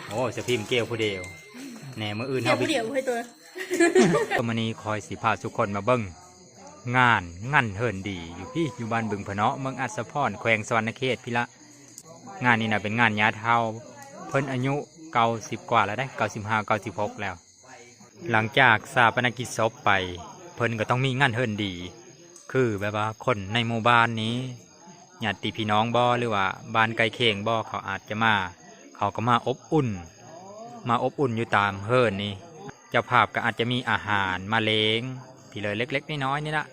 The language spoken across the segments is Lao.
ໂອ້ ສະພິມກ່ຽວຜູ້ດຽວແນ່ ມື້ອື່ນເຮົາໄປ ກ່ຽວຜູ້ດຽວເຮີ້ຍຕົວະ. ມື້ນີ້ຂ້ອຍຊິພາທຸກຄົນມາເບິ່ງງານ ງານເຮືອນດີຢູ່ພີ້ ຢູ່ບ້ານບຶງພະເນາະ ເມືອງອັດສະພອນ ແຂວງສະຫວັນນະເຂດພີ້ລະ. ງານນີ້ນະເປັນງານຍາດເຖົ້າ ເພິ່ນອາຍຸເກົ້າສິບກວ່າແລ້ວເດ້ ເກົ້າສິບຫ້າ ເກົ້າສິບຫົກແລ້ວ. ຫຼັງຈາກຊາປະນະກິດສົບໄປ ເພິ່ນກໍຕ້ອງມີງານເຮືອນດີ ຄືແບບວ່າຄົນໃນໝູ່ບ້ານນີ້ ຍາດຕິພີ່ນ້ອງບໍ ຫຼືວ່າບ້ານໃກ້ຄຽງບໍ ເຂົາອາດຈະມາ ເຂົາກໍມາອົບອຸ່ນ ມາອົບອຸ່ນຢູ່ຕາມເຮືອນນີ້. ເຈົ້າພາບກໍອາດຈະມີອາຫານມາເລງ ທີ່ເລີເລັກໆນ້ອຍໆນີ້ລະ.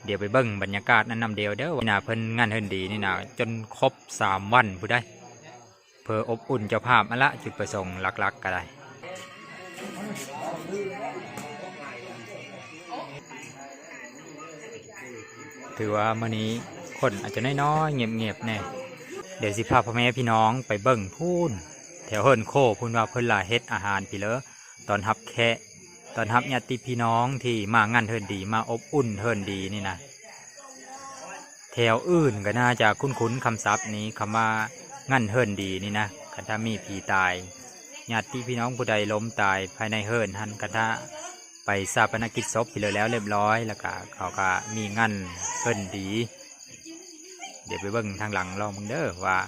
ດຽວໄປເບິ່ງບັນຍາກາດນັ້ນນຳດຽວເດີ ວ່າໜ້າເພິ່ນງານເຮືອນດີນີ້ນະ ຈົນຄົບສາມວັນພຸ້ນໃດ. ເພື່ອອົບອຸ່ນເຈົ້າພາບຫັ້ນລະ ຈຸດປະສົງຫຼັກໆກໍໄດ້. ຖືວ່າມື້ນີ້ຄົນອາດຈະນ້ອຍໆ ງຽບໆແດ່. ດຽວຊິພາພໍ່ແມ່ພີ່ນ້ອງໄປເບິ່ງພຸ້ນ ແຖວເຮືອນໂຄພຸ້ນ ວ່າເພິ່ນລະເຮັດອາຫານພີ້ເລີ ຕ້ອນຮັບແຂກ ຕ້ອນຮັບຍາດຕິພີ່ນ້ອງທີ່ມາງານເຮືອນດີ ມາອົບອຸ່ນເຮືອນດີນີ້ນະ. ແຖວອື່ນກໍໜ້າຈະຄຸ້ນໆ ຄຳສັບນີ້ ຄຳວ່າງານເຮືອນດີນີ້ນະ. ຄັນຖ້າມີຜີຕາຍ ຍາດຕິພີ່ນ້ອງຜູ້ໃດລົ້ມຕາຍພາຍໃນເຮືອນຫັ້ນ ຄັນຖ້າໄປຊາປະນະກິດສົບພີ້ເລີແລ້ວລຽບລ້ອຍ ແລ້ວກະເຂົາກະມີງານເຮືອນດີ. ດຽວໄປເບິ່ງທາງຫຼັງລອງເບິ່ງເດີ ວ່າ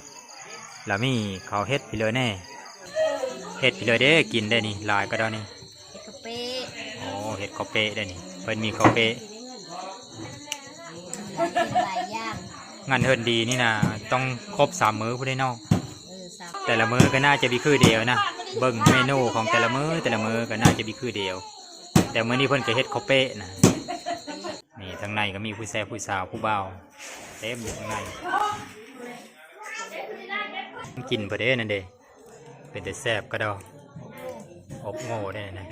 ລະມີເຂົາເຮັດພີ້ເລີແດ່. ເຮັດພີ້ເລີເດ້ ກິນໄດ້ນີ້ ຫຼາຍກະດອກນີ້. ເຮັດເຂົ້າເປະ. ໂອ້ ເຮັດເຂົ້າເປະໄດ້ນີ້ ເພິ່ນມີເຂົ້າເປະ. ກິນຫຼາຍຢ່າງ. ງານເຮືອນດີນີ້ນະ ຕ້ອງຄົບສາມມື້ພຸ້ນເດ້ເນາະ. ເອີ ສາມ ແຕ່ລະມື້ກໍໜ້າຈະມີຄືດຽວນະ. ເບິ່ງເມນູຂອງແຕ່ລະມື້ ແຕ່ລະມື້ກໍໜ້າຈະມີຄືດຽວ. ແຕ່ມື້ນີ້ເພິ່ນກໍເຮັດເຂົ້າເປະນະ. ນີ້ທາງໃນກໍມີຜູ້ແຊບຜູ້ສາວຜູ້ບ່າວເຕັມຢູ່ທາງໃນ. ກິນເພິ່ນເດ້ນັ້ນເດ້ ເປັນແຕ່ແຊບກະດອກ. ອົບໂງ່ໄດ້ນະ.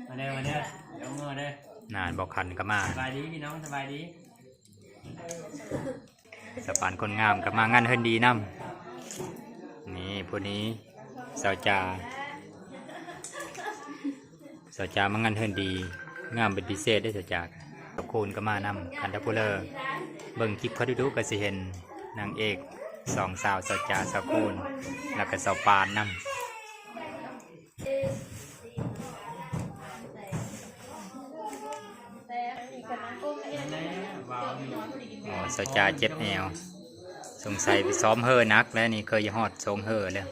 ມາເດີ ມາເດີ ອົບໂງ່ເດີ. ນານ ບໍ່ຄັນກໍມາ. ສະບາຍດີພີ່ນ້ອງ ສະບາຍດີ. ສະປານຄົນງາມກໍມາງານເຮືອນດີນຳ. ນີ້ຜູ້ນີ້ ສາວຈາ ສາວຈາມາງານເຮືອນດີ ງາມເປັນພິເສດເດ້ສາວຈາ. ສາວຄູນກໍມານຳ. ຄັນຖ້າຜູ້ເລີເບິ່ງຄລິບເຂົາດຸໆ ກໍຊິເຫັນນາງເອກສອງສາວ ສາວຈາ ສາວຄູນ ແລ້ວກໍສາວປານນຳ. ອໍ ສາວຈາເຈັບແອວ ສົງໄສໄປຊ້ອມເຮີໜັກແລ້ວນີ້ ເຄີຍຮອດໂຊງເຮີແລ້ວ.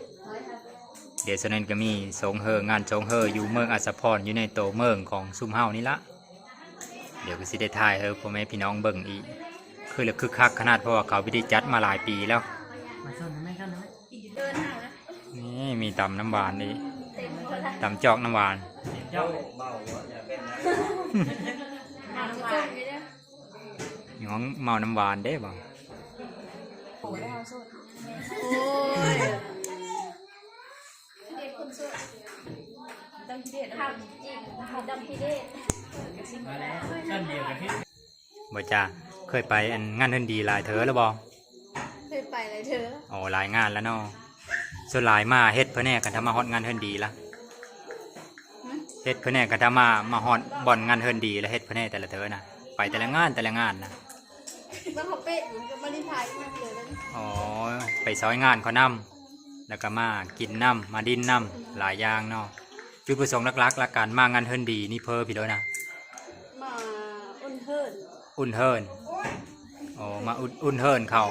ດຽວສະນັ້ນກໍມີໂຊງເຮີ ງານໂຊງເຮີຢູ່ເມືອງອັດສະພອນ ຢູ່ໃນໂຕເມືອງຂອງຊຸມເຮົານີ້ລະ. ດຽວກໍຊິໄດ້ຖ່າຍໃຫ້ພໍ່ແມ່ພີ່ນ້ອງເບິ່ງອີກ ຄືລະຄຶກຄັກຂະໜາດ ເພາະວ່າເຂົາບໍ່ໄດ້ຈັດມາຫຼາຍປີແລ້ວ. ມາຊົນໄດ້ໄໝ? ຊົນໄດ້ໄໝ? ນີ້ມີຕຳນ້ຳຫວານອີກ ຕຳຈອກນ້ຳຫວານ. ເມານ້ຳຫວານເດ້ ມີຫ້ອງເມົານ້ຳຫວານເດ້ບໍ່? ໂອ້ຍ ເດັດຄົນໂສດ ດຳເດັດ ທຳອີກ ດຳເດັດ. ບໍ່ຈ້າ ເຄີຍໄປອັນງານເຮືອນດີຫຼາຍເທື່ອແລ້ວບໍ່? ເຄີຍໄປຫຼາຍເທື່ອ. ໂອ້ ຫຼາຍງານແລ້ວເນາະ. ສ່ວນຫຼາຍມາເຮັດເພິ່ນແດ່ ຄັນຖ້າມາຮອດງານເຮືອນດີລະ. ຫຶ? ເຮັດເພິ່ນແດ່ ຄັນຖ້າມາ ມາຮອດບ່ອນງານເຮືອນດີລະ ເຮັດເພິ່ນແດ່ແຕ່ລະເທື່ອນະ. ໄປແຕ່ລະງານ ແຕ່ລະງານນະ. ມາເຂົ້າເປະ ມັນກໍບໍ່ໄດ້ຖ່າຍມາເທື່ອເລີຍ. ອໍ ໄປຊ່ອຍງານເຂົານຳ ແລ້ວກໍມາກິນນຳ ມາດິນນຳ ຫຼາຍຢ່າງເນາະ. ຈຸດປະສົງຫຼັກໆ ລະການມາງານເຮືອນດີນີ້ເພີພີ້ໂລນະ ມາອຸ່ນເຮີນ ອຸ່ນເຮີນ. ໂອ້ ມາອຸ່ນ ອຸ່ນເຮີນເຂົາ.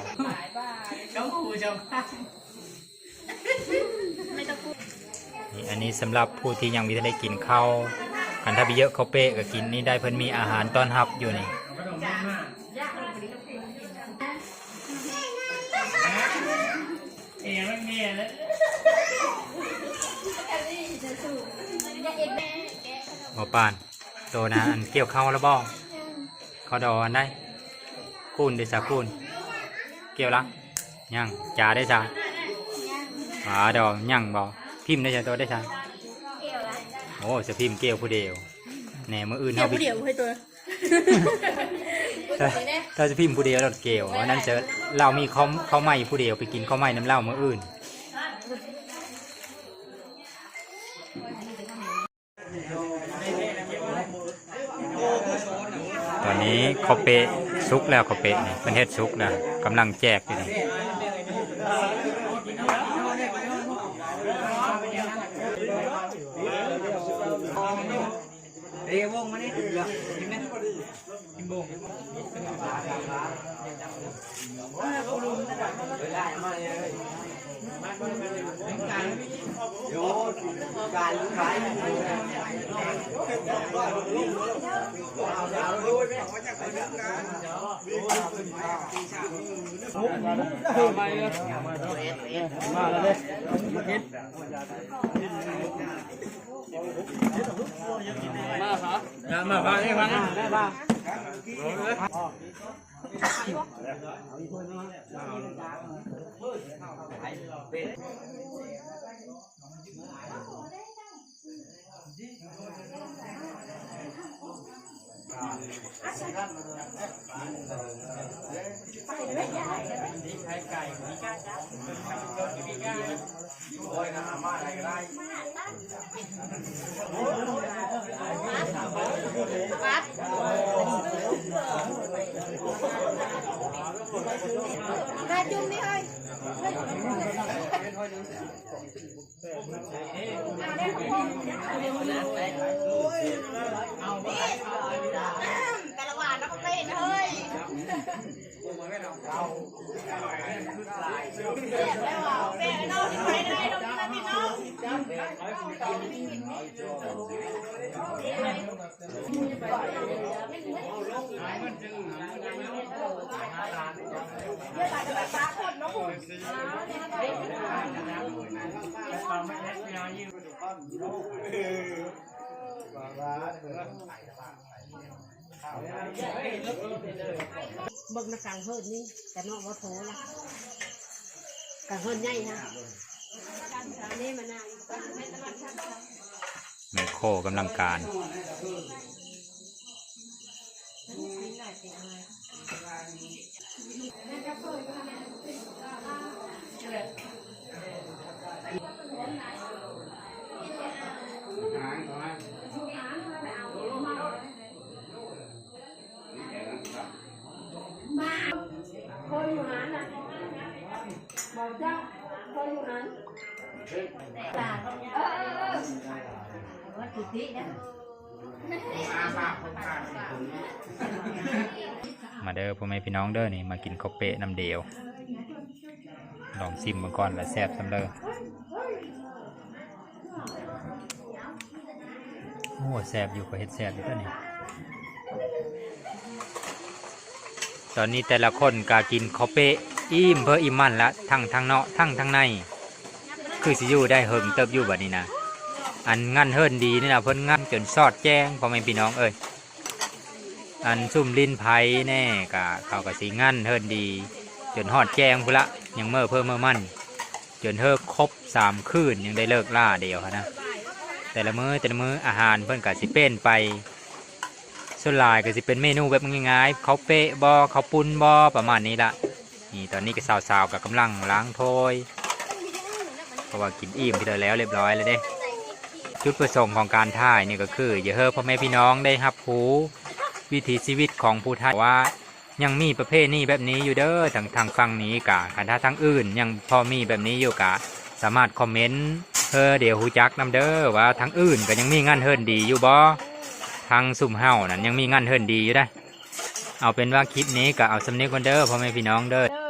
ນີ້ ອັນນີ້ສຳລັບຜູ້ທີ່ຍັງບໍ່ທັນໄດ້ກິນເຂົ້າ ຄັນຖ້າໄປເຍາະເຂົ້າເປະກໍກິນນີ້ໄດ້ ເພິ່ນມີອາຫານຕ້ອນຮັບຢູ່ນີ້. ບໍ່ປານ ໂຕນະ ອັນກ່ຽວເຂົ້າແລ້ວບໍ່? ເຂົ້າດອກອັນໃດ? ຄູນເດຊະ ຄູນ ກ່ຽວລະ? ຍັງ. ຈາເດຊະ? ອາ ດອກຍັງບໍ່? ພິມເດຊະ ໂຕເດຊະ? ໂອ້ ສະພິມກ່ຽວຜູ້ດຽວແນ່ ມື້ອື່ນເຮົາໄປ ກ່ຽວຜູ້ດຽວເຮີ້ຍໂຕ. ຖ້າ ຖ້າສະພິມຜູ້ດຽວລະກ່ຽວ ອັນນັ້ນຈະ ລາວມີເຂົ້າ ເຂົ້າໃໝ່ຜູ້ດຽວ ໄປກິນເຂົ້າໃໝ່ນຳລາວມື້ອື່ນ. ຕອນນີ້ເຂົ້າເປະສຸກແລ້ວ ເຂົ້າເປະນີ້ເພິ່ນເຮັດສຸກແລ້ວ ກຳລັງແຈກຢູ່ນີ້. ມາພະ ມາພະ ນີ້ພະ ນີ້ ເບິ່ງນະ ກາງເຮີດນີ້ ກະເນາະ ບໍ່ໂທລະ ກາງເຮີດໃຫຍ່ນະ ແມ່ໂຄກຳລັງການ. ມາເດີພໍ່ແມ່ພີ່ນ້ອງເດີ ນີ້ມາກິນເຂົ້າເປະນຳດຽວ ລອງຊິມເບິ່ງກ່ອນວ່າແຊບສ່ຳໃດ. ໂອ້ ແຊບຢູ່ ຂ້ອຍເຮັດແຊບຢູ່ຕົວນີ້. ຕອນນີ້ແຕ່ລະຄົນກະກິນເຂົ້າເປະອີ່ມເພີອີ່ມມັນລະ ທັງທາງນອກທັງທາງໃນ ຄືຊິຢູ່ໄດ້ເຫິງເຕີບຢູ່ບັດນີ້ນະ. ອັນງານເຮືອນດີນີ້ນະ ເພິ່ນງານຈົນສອດແຈ້ງ ພໍ່ແມ່ພີ່ນ້ອງເອີຍ. ອັນຊຸມຫຼິ້ນໄພແນ່ ກະເຂົາກະຊິງານເຮືອນດີຈົນຮອດແຈ້ງພຸ້ນລະ ຍັງເມີເພີເມີມັນ ຈົນເຮີຄົບສາມຄືນ ຍັງໄດ້ເລີກລາດຽວຫັ້ນນະ. ແຕ່ລະມື້ແຕ່ລະມື້ອາຫານເພິ່ນກະຊິປ່ຽນໄປ ສ່ວນຫຼາຍກະຊິເປັນເມນູແບບງ່າຍໆ ເຂົ້າເປະບໍ ເຂົ້າປຸ້ນບໍ ປະມານນີ້ລະ. ນີ້ຕອນນີ້ກະສາວໆກະກຳລັງລ້າງຖ້ວຍ ເພາະວ່າກິນອີ່ມທີດຽວແລ້ວລຽບຮ້ອຍແລ້ວເດ້. ຈຸດປະສົງຂອງການຖ່າຍນີ້ກະຄື ຢາກໃຫ້ພໍ່ແມ່ພີ່ນ້ອງໄດ້ຮັບຮູ້ວິຖີຊີວິດຂອງຜູ້ໄທວ່າ ຍັງມີປະເພນີແບບນີ້ຢູ່ເດີ. ທາງ ທາງຝັ່ງນີ້ກະ ຄັນຖ້າທາງອື່ນຍັງພໍມີແບບນີ້ຢູ່ກະ ສາມາດຄອມເມັນເພື່ອດຽວຮູ້ຈັກນຳເດີ ວ່າທາງອື່ນກະຍັງມີງານເຮືອນດີຢູ່ບໍ? ທາງຊຸມເຮົານັ້ນຍັງມີງານເຮືອນດີຢູ່ເດ້. ເອົາເປັນວ່າຄລິບນີ້ກະເອົາສ່ຳນີ້ກ່ອນເດີ ພໍ່ແມ່ພີ່ນ້ອງເດີ.